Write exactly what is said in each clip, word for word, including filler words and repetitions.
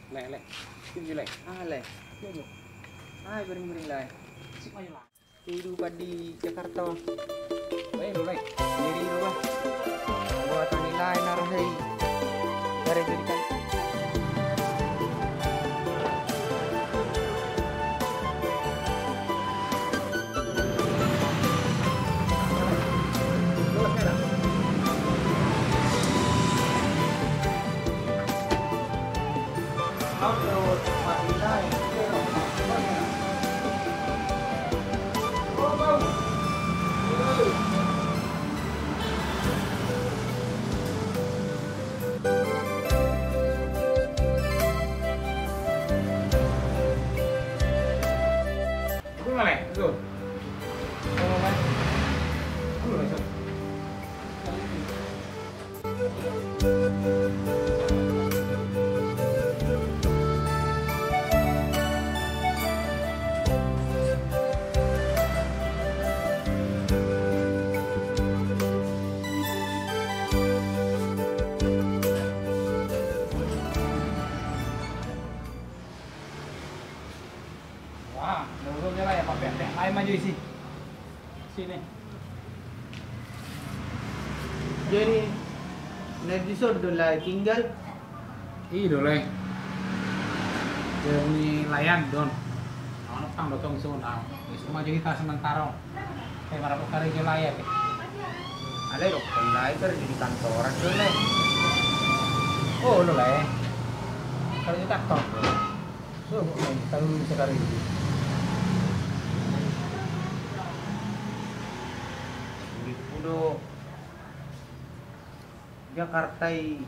Lae, lae. Tinggi, lae. Ah, lae. Tinggi. Ah, miring-miring, lae. Kehidupan di Jakarta on. Baik, lae. Ngeri, lae. Buat ni lae, narhai. Bare jadikan. Wah, dulu dia lah ya, Pak, ya. Ayo maju isi. Sini. Jadi, na dison do lae tinggal? I do, lae. Jadi lae an do on. Au numpang do tong songon au. Isi ma jo hita sementara on. Pe marapot karejo lae, pe. Alai dokkon lae karejo di kantoran do, lae. Olo, lae. Karejo kantor do. So, kok main tahu bisa karejo. Uripku do Jakarta i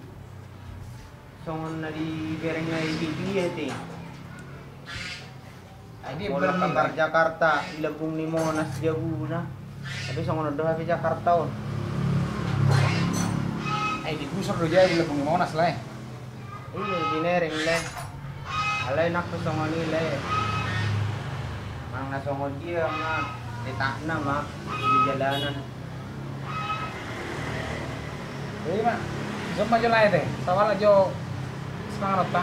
songon na dibereng na di T V i, ate. Ai dia mulak berani, kabar, lae. Jakarta, di Lambung ni Monas jabuna. Tapi songon on do hape Jakarta on. Ai digusur do jabu Lambung ni Monas, lae. Iya, binereng, lae. Alai nang pe songon i, lae. Manang na songon dia ma letakna ma di jalanan. Jadi ma, dison ma jo lae, ate. Sawala jo semangat, ta.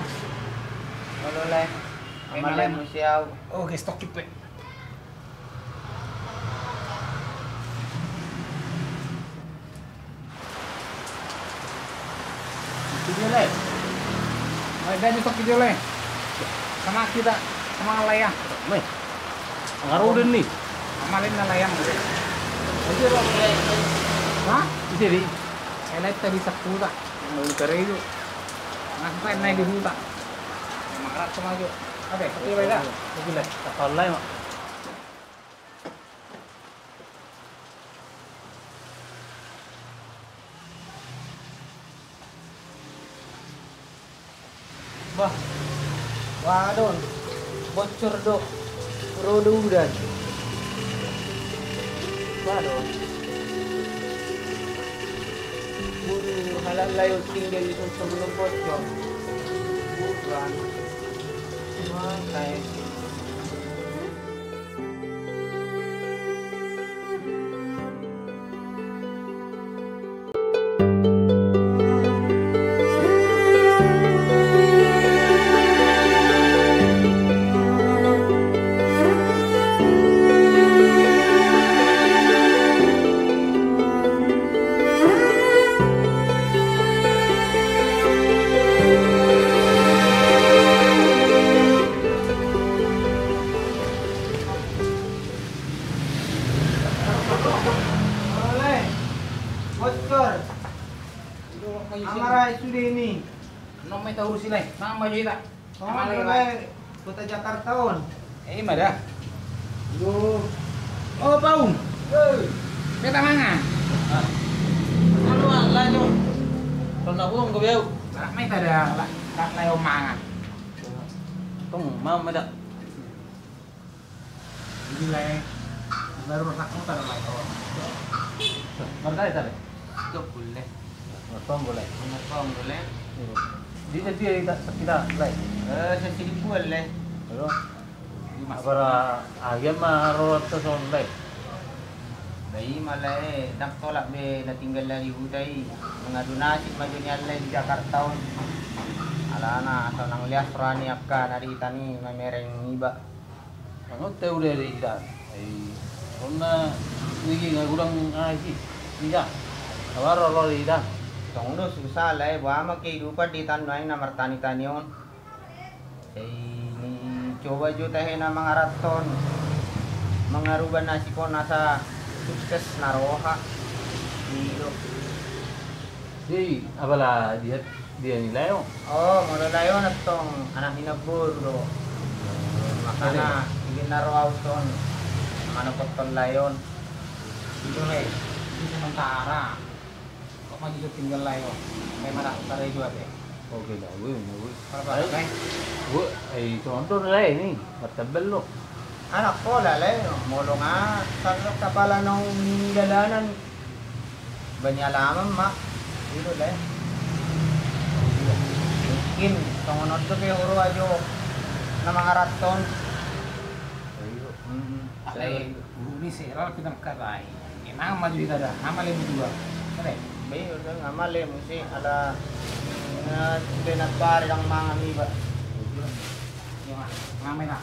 Olo, lae. Amale, lae, muse au. Oke, stok kipe. Video, lae. Lae, dia besok video, lae. Sama kita, sama lae, ya. Mai. Ngarudan ni. Sama lae na lae, ya. Hah? Ise di? Lae, tadi satu tak. Mau cari itu. Ngapain naik di hutan? Emang rat sama aja. Oke, oke, lae. Oke, lae. Tak tahu lae, Mak. Bah, bah, adong bocor do, ro do udan. Bah, adong. Buru halak lae tinggal di sosok bocor. Udan. Wah, kayak Ole. Bocor. Amara sude ni. Nang mai tahu si lae. Nang mai jita. Oh, amara lae. Kota Jakarta on. Eh, ima da. Yo. Oh, Paung. Hei. Beta mangan. Ah. Anu, ah, lae, jo. Kalau nak burung, kau biau. Anak mai tada, la-, la-, lae mangan. Tong, mau, meda. Jadi, lae, baru rasak motor, lae. Marga itu, lae? Jok, boleh. Marga, boleh. Marga, boleh. Iya. Dia, dia, dia, kita, kita, lae. Eh, saya sini pun, lae. Halo. Di mas-, apara agen ma rorot tu son, lae? Ba i ma, lae, ndang tolap be na tinggal lae di huta i. Mangadu nasib ma jo nian, lae, di Jakarta on. Alana asa unang lias roha ni angka na di hita i mamereng iba. Angot te udah di hita. Ai, onna wigi nga gudang ai si. Iya. Sabar lo di hita. Tong do susah lae, boha ma kehidupan di hita nuaeng na martani-tani on. Sai ni coba jo tahe na mangaranto on, mangaruba nasib on asa sukses na roha. I do. Jadi apala dia, dia ni lae on? Oh, molo lae on antong anak ni namboru do. Makana ingin na ro au son manopothon lae on. Itu he, itu sementara. Kok maju so tinggal lae on? Kayak mana? Tarai dua deh. Oke dah, gue, gue. Berapa? Ai, gue, ai, contoh lae ni, martabal lo. Anak pola lae, molo nga, sa-, sapala naung dalanan. Bani alaman ma. Itu lae. Mungkin, songon on tu pe huru ajo. Na mangaranto on. Ayo. Mm-mm. Alai, guru ni sera kita karai. Emang maju kita dah, ama lemu dua. Kare. Be, udah ama lemu sih, ala na sudah nak pare dang mangan iba. Iya, Mak. Ngame nak.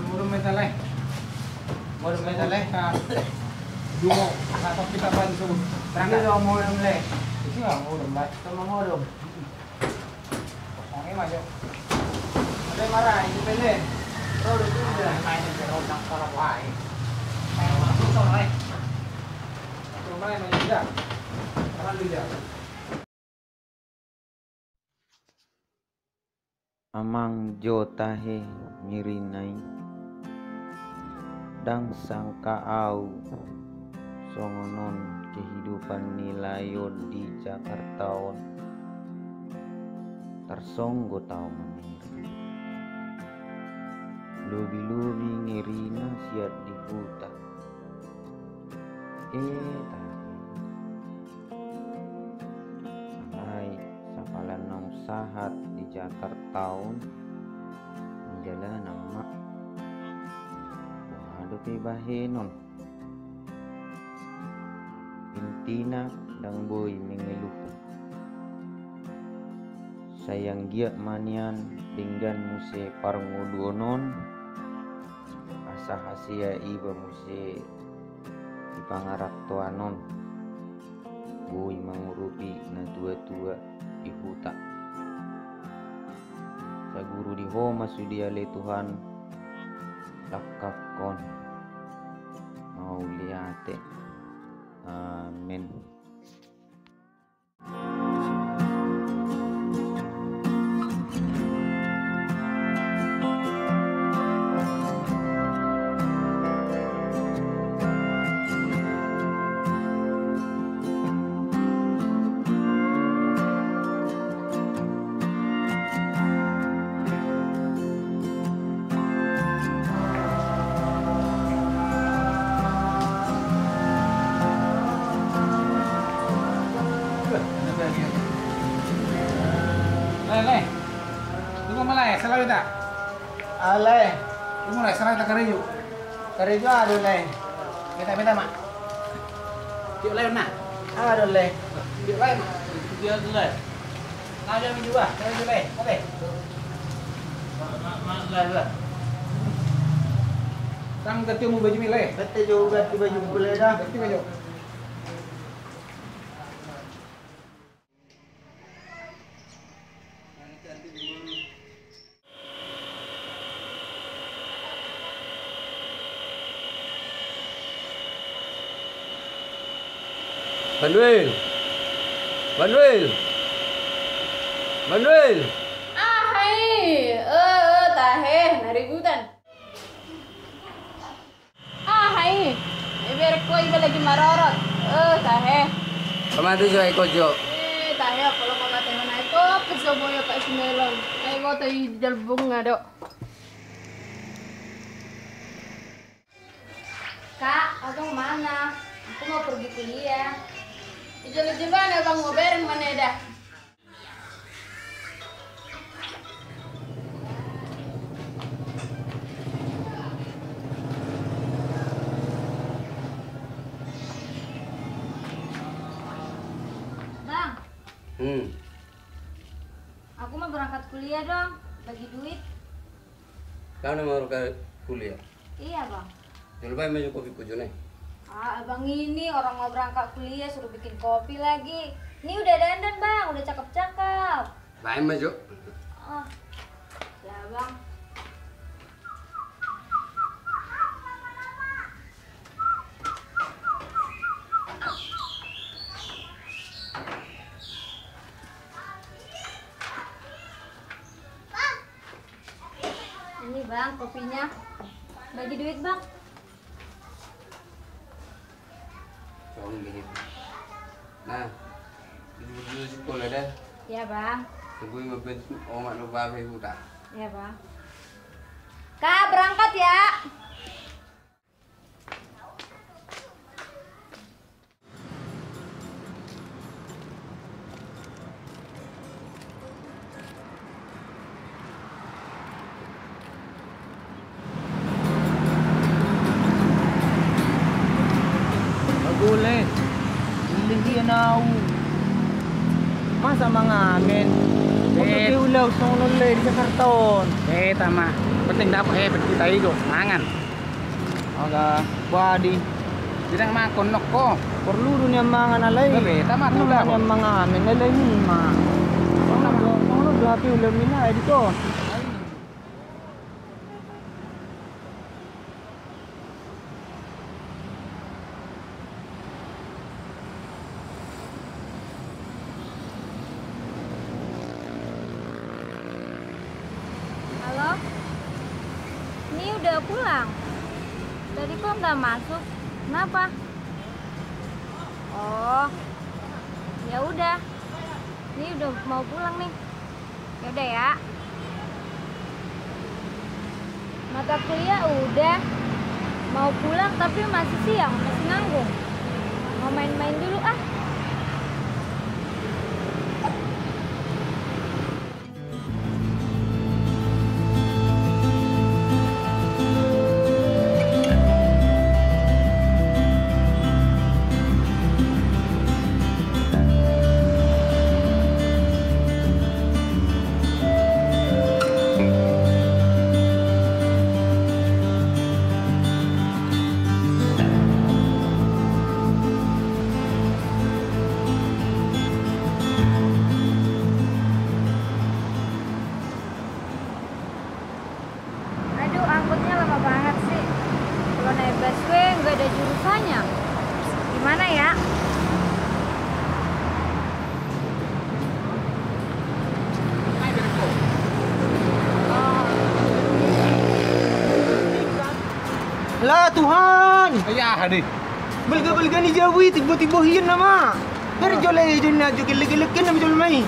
Modom ma hita lae. Modom ma hita lae. Duo, satu kita bantu. Berangkat. Iya, modom lae. Iya, modom lae. Sama modom. Oke, maju. Oke, marah, ini pele. Bro, udah, udah. Main di roda, kalau wahai. Main bola futsal, lae. Main, main, udah. Alhamdulillah. Amang jo tahe nirina i, ndang sangka au songon on kehidupan ni lae on di Jakarta on. Tarsonggot au maniri, lobi-lobi nirina sian di huta. Eh, tahe. Alai, sapala naung sahat di Jakarta on, jalanan ma. Boha dope bahenon? Intina ndang boi mengeluh. Sai anggiat ma nian denggan muse parngoluon on, asa hasea iba muse di pangarantoan on, boi mangurupi na tua-tua di huta. Saguru di Ho ma sude ale Tuhan, langkangkon mauliate. Amen. Lae, lae. Tunggu ma lae, selalu tak? Ah, lae. Tunggu lae, selalu tak karejo. Karejo adong lae. Beta, beta ma. Tiok lae na. Adong lae. Tiok lae ma. Tiok lae. Lae ma juga. Karejo lae. Oke. Ma, ma, lae, lae. Tang ganti mu baju mi lae. Ganti jo, ganti baju mu lae dah. Ganti baju. Manuel! Manuel! Manuel! Aha i? Eh, eh, tahe, na ributan. Aha i? Iberek ko iba lagi marorot. Eh, tahe. Pamadu jo, iko jo. Eh, Tahe, kalau kau kata mana itu, peso boyo tak sinelon. Ayo, kau tahu di dalam bunga, Dok. Kak, abang mana? Aku mau pergi kuliah. Ijolo-jolo mana abang mau bareng mana dah? Bang. Hmm. Aku mau berangkat kuliah dong, bagi duit. Kau na mau berangkat kuliah? Iya, Bang. Jolo baen ma jo kopi ku jo, ne. Ah, abang ini orang mau berangkat kuliah suruh bikin kopi lagi. Ini udah dandan, Bang, udah cakep-cakep. Baen ma jo. Oh. Ya, Bang. Ini, Bang, kopinya. Bagi duit, Bang. Nah, itu dulu sekolah dah. Iya, Bang. Tunggu lima belas, omak lo babe huta. Iya, Bang. Kak, berangkat ya. Agole, ulih dia nau. Masa mangamen? Oke, ulau songon le di Jakarta on. Eh, tama. Penting dapat, eh, penting kita hidup, mangan. Aga badi. Tidak makan nok ko. Perlu dunia mangan alai. Bebe, tama tu dah. Dunia mangan alai ni ma. Tama. Tama tu hape ulam mina editor. Halo? Ini udah pulang? Tadi kok nggak masuk? Kenapa? Oh, ya udah. Ini udah mau pulang nih. Yaudah ya. Mata kuliah udah. Mau pulang tapi masih siang, masih nanggung. Mau main-main dulu ah. Aduh, angkotnya lama banget sih. Kalau naik busway nggak ada jurusannya. Gimana ya? Lah Tuhan. Ya, hadi. Balga-balga ni jabu i, tibo-tibo hian nama. Dari jolo i, jolo na jo gelek-gelek kan nama jolo mai.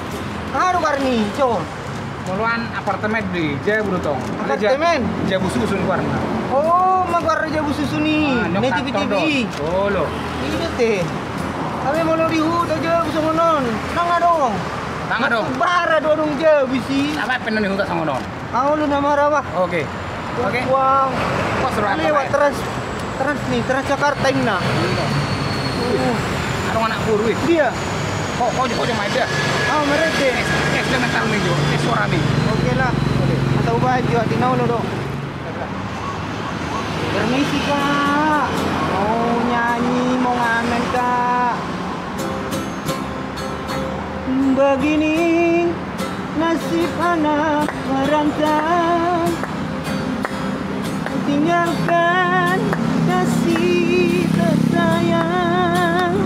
Haru karni, jo. Molo an apartemen di jabu do tong. Apartemen? Jabu susun goarna. Oh, ma goarna jabu susun i. Ah, na tipi-tipi i. Olo. Iya te. Tapi molo di huta jabu songon on. Nang adong. Nang adong. Bara do adong jabu isi. Apa pengen di huta songon on? Au lu nama rawa. Oke. Oke. Wah. Pas berapa? Lewat Trans, Trans nih, Transjakarta ini nah. Iya. Adong anak guru ya? Iya. Kok, kok, kok dia main dia? Ah, mereka. Es, es dia mental nih, Jo. Es suara nih. Oke lah. Oke. Atau baju hati nau lo dong. Permisi, Kak. Mau nyanyi, mau ngamen, Kak. Begini nasib anak merantau, tinggalkan kasih tersayang,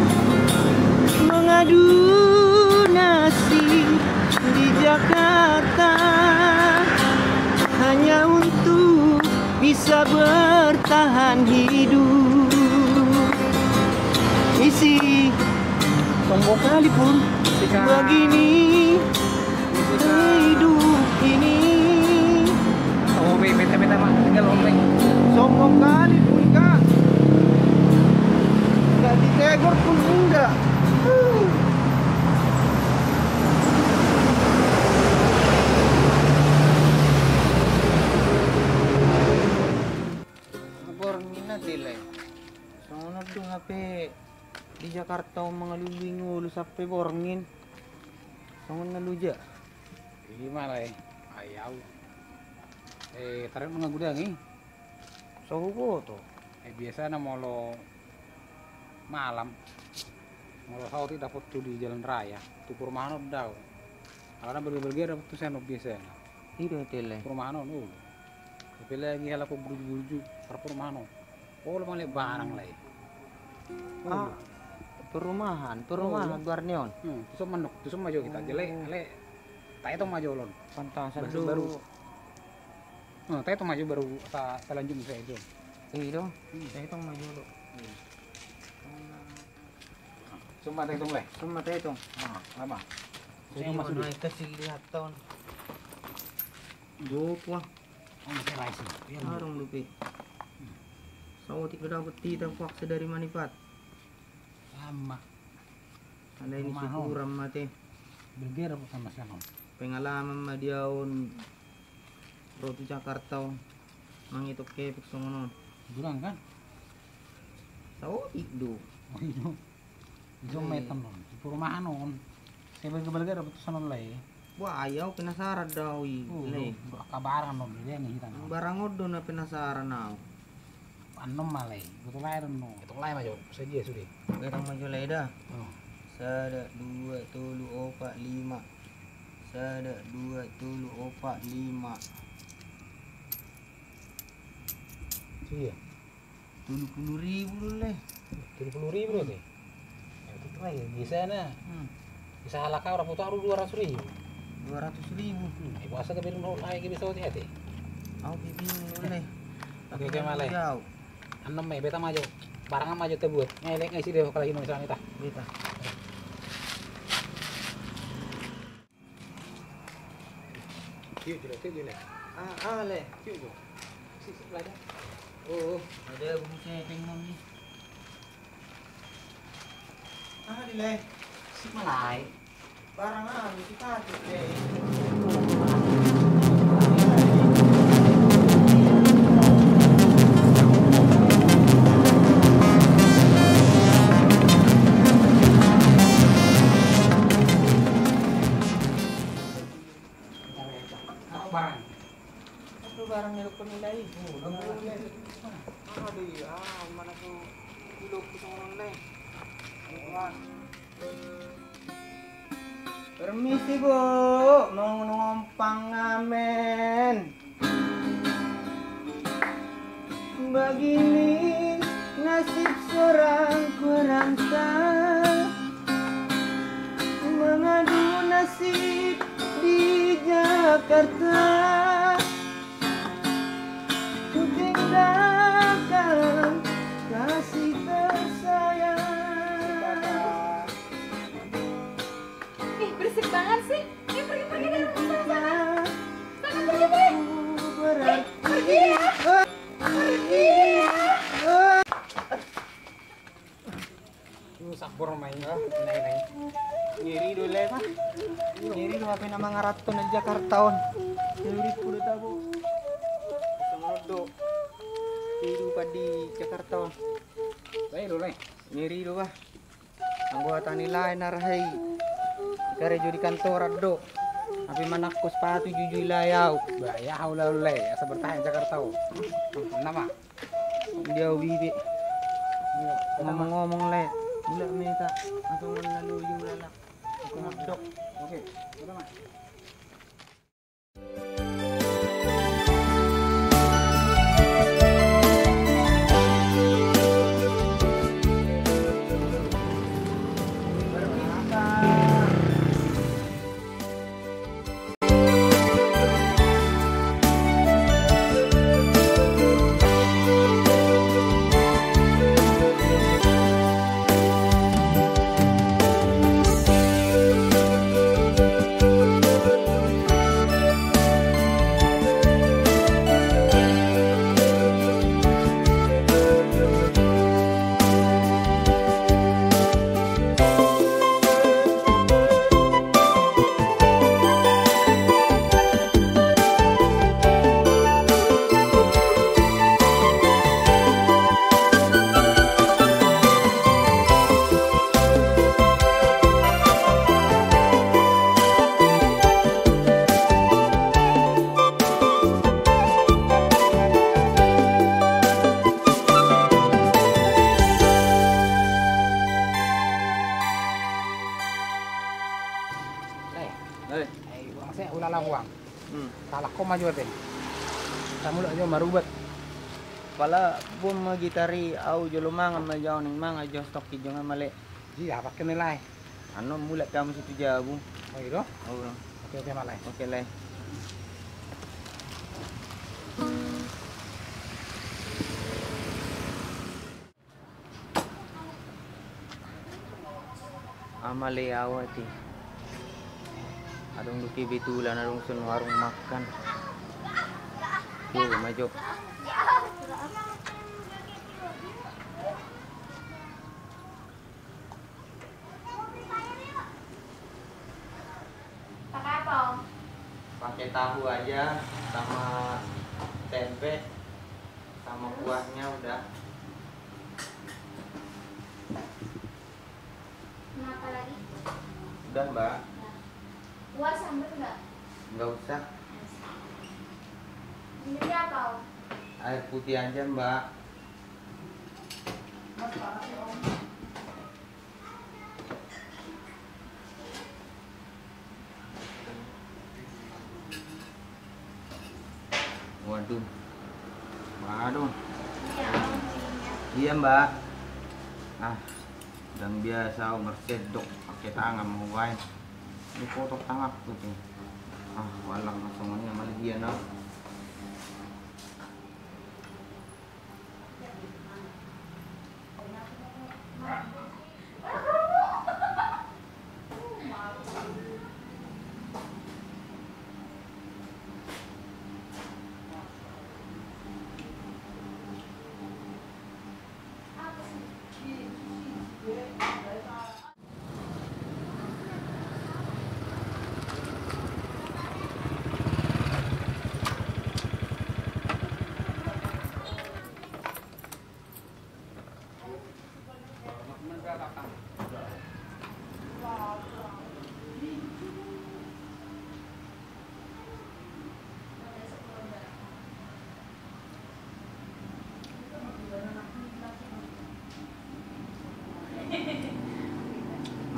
mengadu nasib di Jakarta hanya untuk bisa bertahan hidup. Isi tong bokali pun, isi Begini hidup ini. Oh, be-, beta, beta mah tinggal, Om, be. Sombong kali pun kau. Nggak ditegur pun enggak. Borngin na, Dele. Songon on do hape di Jakarta on mangalului ngolu sampe borngin. Songon na luja. Ima, Lae. Ai au. Eh, tarik mangagudangi. So huboto. Eh, biasana molo malam, molo saotik dapot tu di jalan raya, tu perumahan on do au. Alana balga-balga dapot tu sian on biasana. I do, Dele. Perumahan on, oh. Tapi lagi halak burju-burju, par perumahan on. Olo male barang, Lae. Ah, olo. Perumahan, perumahan, olo. Goarna on. Hmm, tuson ma, tuson ma jo hita. Oh. Jala, ale, taetong ma jolo on. Pantasan do. Baru. Hmm, taetong ma jo baru ta-, talanjut muse jo. I do. Hmm. Taetong ma jolo. Hmm. Tuson ma taetong, Lae. Tuson ma taetong. Ah, lama. Jadi, jadi, masuk on, dia. Ai kasih lihat ton. Gopo, ah. Adong dope. Saotik do dapot hita paksa dari manipat. Sama. Alai ni syukuran ma ate. Balga dapot sama sian on. Pengalaman ma di au on ro tu Jakarta on. Mangitung kepeng songon on. Durang kan? Saotik do. Oh, i do. Iso ma i ton on, di perumahan on. Sai balga-balga dapot tu sian on, Lae. Wah, ai au penasaran do au i, Lae. Kabaran on, dia ni hita. Barang on do na penasaran au. Annon ma, Lae. Iboto Lae do annon. Iboto Lae ma jo, sadia sude. Iboto ma jo, Lae, da. Oh. Sada, dua, tolu, opat, lima. Sada, dua, tolu, opat, lima. Iya. Tolu pulu ribu do, Lae. Tolu pulu ribu do, Lae. Ya, itu mah ya, biasa na. Hmm. Bisa halak au dapot au dua ratus ribu. Dua ratus ribu. Hmm, ya, puasa tapi belum naik, bisa hati-hati. Au bingung do, Lae. Oke, oke, Lae. Annon ma i, beta ma jo. Barang ma jo tabuat. Ngelek ngai si deh kalau ini misalnya tah. Beta. Tiup jo, Lae, tiup jo, Lae. Ah, ah, Lae, tiup jo. Sip, sip, Lae, da. Oh, oh. Ada bungkusnya, pengen nih. Ah, di, Lae. Sip ma, Lae. Barang anu, kita tuh, Lae. Barang. Aduh, barang ni rukun nilai. Oh, udah barang. Ah, di, ah, mana tuh? Udah, udah, udah. Wah. Permisi, Bu, mau numpang ngamen. Begini nasib seorang perantau, mengadu nasib di Jakarta. Ku tinggalkan kasih tersayang. Ih, berisik banget sih. Eh, pergi, pergi dari rumah saya, sana. Sana, pergi, pergi. Eh, pergi ya. Pergi ya. Ini sabor main. Hah? Naik, naik. Ngeri do, Lae, Pak. Ngeri do, apa nama ngaraton di Jakarta on. Ngeri, udah tahu. Bisa ngerodok. Kehidupan di Jakarta on. Baik do, Lae. Ngeri do, Pak. Anggo hata ni Lae na rahe i, karejo di kantoran do. Hape manangko sapatu jujui, Lae, au. Bah, ya au, Lae, Lae, asa bertahan Jakarta, au. Nama? Dia au bibi. Iya. Ngomong-ngomong, Lae, mulak ma hita. Atau ngomong lalu, iya, mulak, Lae. Aku mondok. Oke, udah, Mas. Laho ma jo ate. Tamulak jo marubat. Pala bom ma gitar i, au jolo mangan ma jo, ning mangan jo stok i jo nga male. Iya, pakai nilai. Anu mulak pe hamu situ jabu. Oh, iya do? Oh. Oke, oke, male. Oke, le. Ama le au ate. Adong dope betulan, adong son warung makan. Yo, ma jo. Pakai apa, Om? Pakai tahu aja, sama tempe, sama kuahnya udah. Kenapa lagi? Udah, Mbak. Udah. Kuah sambal nggak? Nggak usah. Minumnya apa, Om? Air putih aja, Mbak. Waduh. Waduh. Iya, Mbak. Ah, dan biasa, oh, bersedok pakai tangan mau baen. Ini kotor tanganku, tuh. Ah, walang langsung ini malah dia, nah.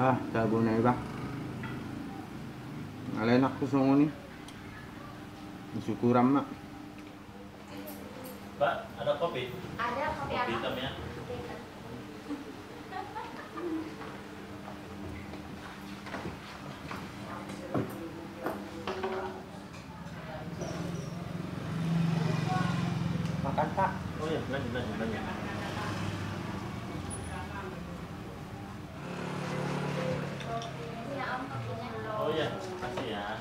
Ah, jago na iba. Ala enak tu songon i. Syukuran ma. Mbak, ada kopi? Ada, kopi apa? Kopi hitam ya. Kopi hitam. Makan, Pak. Oh iya, lanjut, lanjut, lanjut. Oh iya, makasih ya.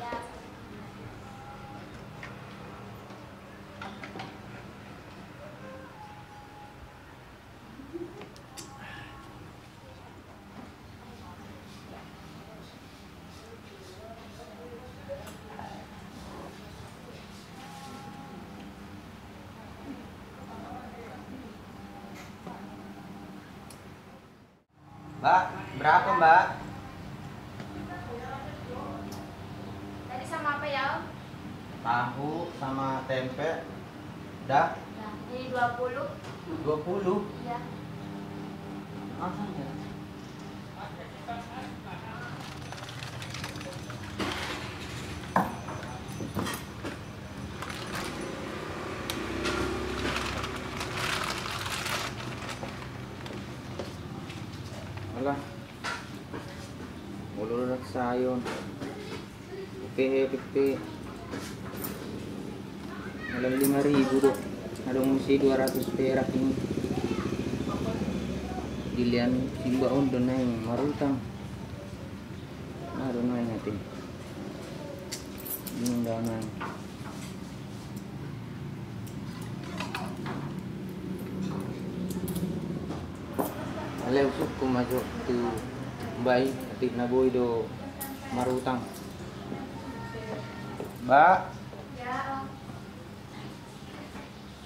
Mbak, berapa, Mbak? Tadi sama apa ya, Om? Tahu sama tempe. Dah? Ya, jadi dua puluh. Dua puluh? Iya. Langsung ya. Alah. Molo raksasa on. Oke, he, oke, oke. Alah, lima ribu do. Adong muse dua ratus perak ini. Dilean si mbak on do naeng marutang. Aduh, naeng ate. Bingung dah naeng. Alai husungkun ma jo tu mbak i, atik na boi do marutang. Mbak,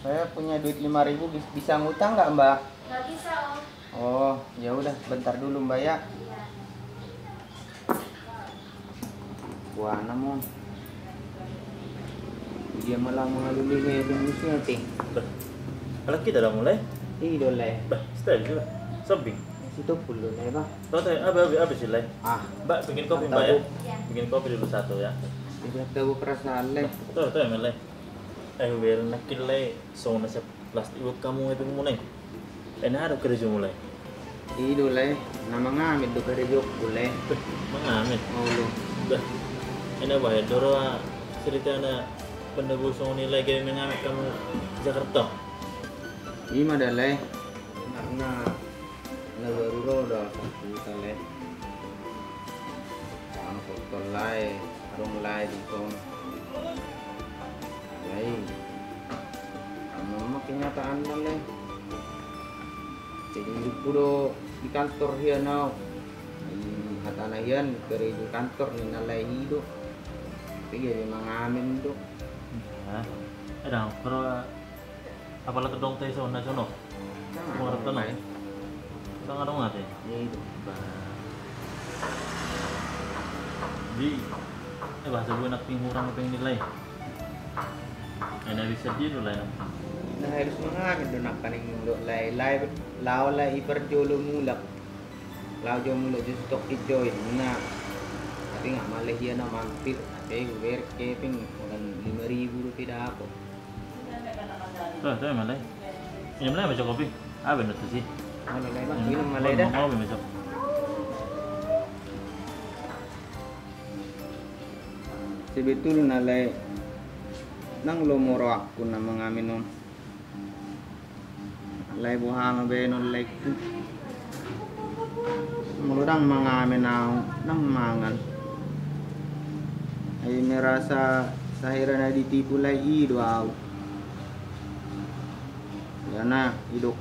saya punya duit lima ribu, bis- bisa ngutang nggak, Mbak? Nggak bisa, Om. Oh, ya udah, bentar dulu, Mbak, ya. Iya. Wah, namun dia malah mengalului saya di musim ate. Bah, kalau kita dah mulai? Iya, do le. Bah, style juga. Sobing. Situ puluh le, Bah. Tahu, tahu, apa, apa, apa sih, le? Ah. Mbak, bikin kopi, Mbak, ya? Iya. Bikin kopi dulu satu, ya. Biar tahu perasaan, Lae. Tahu, tahu, Lae. Eh, biar nakil, Lae, songon na siap plastik buat hamu, eh, pingmu, Lae. Eh, na adong karejo mu, Lae? I do, Lae, na mangamen do karejoku, Lae. Beh, mangamen? Olo. Dah. Eh, na bahen do roha ceritana, pande boi songon i, Lae, gabe mangamen hamu Jakarta? I ma da, Lae. Karena na baru ro do au tu huta, Lae. Adong soton lae, adong lae dison. Alai, on ma kenyataanna, Lae. Jadi hidupku do di kantor hian au. Hatana hian, karejo kantor ninna lae i do. Tapi gabe mangamen do. Nah, adong, kalau apala tedong te so na sono. Pengertian, Lae. Tang adong ate. Iya, itu. Di, eh, bahasa gue nak ping hurang ping nilai. Eh, na bisa dia do, Lae. Na harus mangamen do nangkaning do, Lae. Lae, laho, Lae, i parjolo mulak. Laho jo mulak jo stok i join na. Tapi nga male hia na mampir. Tapi gue berke ping, bukan lima ribu rupiah dapot. Tuh, tuh, Lae. Minum, Lae, baca kopi. Ah, bener tuh sih. Mana, Lae, Bang? Minum, Lae, dah. Mau, mau, besok. Sebetulna, Lae, ndang lomo rohangku na mangamen on. Lae, boha ma baenon, Lae, tu. Molo ndang mangamen au, ndang mangan. Ai merasa sahira na ditipu, Lae, i do au. Ia na, idok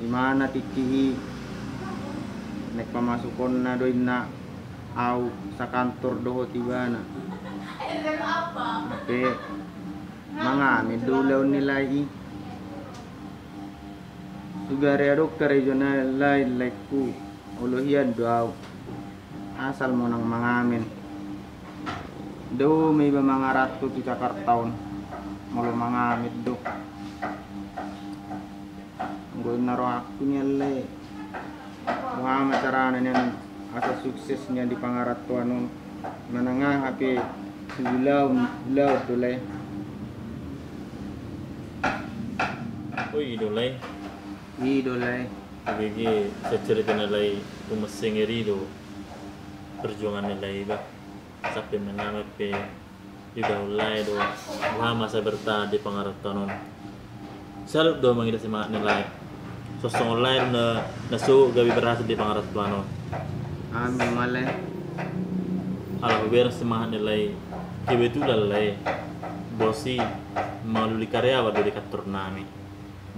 imana tingki i, naeng pamasukonna do inna au sakantor dohot ibana. Hape mangamen do ulaon ni lae i. Sugari adong karejona lae, laengku, olo hian do au. Asal monang mangamen. Dao ma iba mangaranto tu Jakarta on molo mangamen do. Anggo inna rohangku nian, Lae, boha ma carana nian asa sukses nian di pangarantoan on. Manang aha pe tu ulaon, ulaon do, Lae. O, i do, Lae. I do, Lae. Bege, sacerita na, Lae, tu masa ngeri do perjuangan ni lae, bah. Sampe mangamen pe di ulaon lae do, boha ma asa bertahan di pangarantoan on. Salut do mangida semangat ni lae. Sosongon lae do na, na sogot gabe berhasil di pangarantoan on. Amin ma, Lae. Ala hubereng semangat ni lae. Kebetulan, Lae, bos i mangalului karyawan do di kantor nami.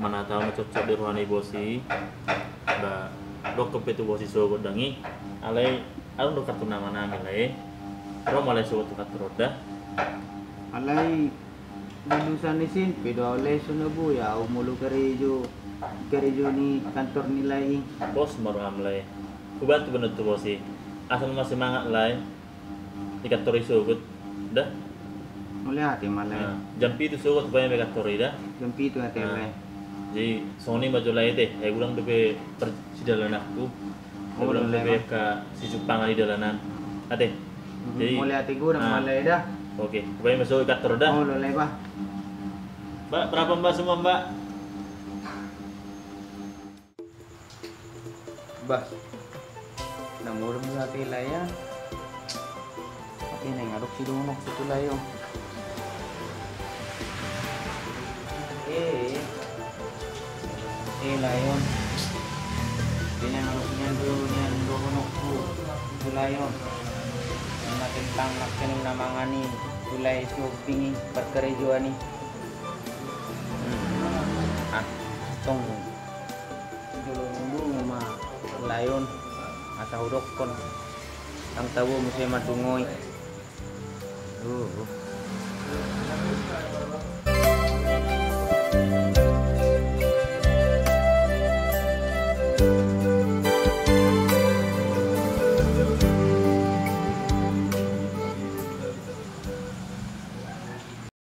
Mana tau na cocok di roha ni bos i. Ba, dokkon pe tu bos i sogot dang i. Alai, adong do kartu nama nami, Lae. Ro ma lae sogot tu kantor on da. Alai, di urusan ni sin pe do au, Lae, so na boi au molo karejo, karejo ni kantor ni lae i. Pos ma roham, Lae. Hubantu benar tu bos i. Asal ma semangat, Lae. Di kantor i sogot da. Mauliate ma, Lae. Nah, jam pitu sogot hupaima kantor i da. Jam pitu ate, Lae. Jadi songon i ma jo, Lae, ate. Ai godang dope sidalananku. Godang dope angka sijumpangan di dalanan, ate. Jadi mauliate godang ma, Lae, da. Oke, hupaima sogot kantor da. Olo, Lae, bah. Mbak, berapa, Mbak, semua, Mbak? Bah, na modom do ate, Lae, ya. Tapi naeng adong sidongan tu lae on. Eh, eh, lae on. Dia naeng adong nian do, nian dohononku tu lae on. Na tentang nangkaning na mangan i tu lae, shopping i, parkarejoan i. Hmm. Ah, tong. Jolo mundungi ma lae on asa hudokkon. Ndang tabo muse mandungoi. Duh.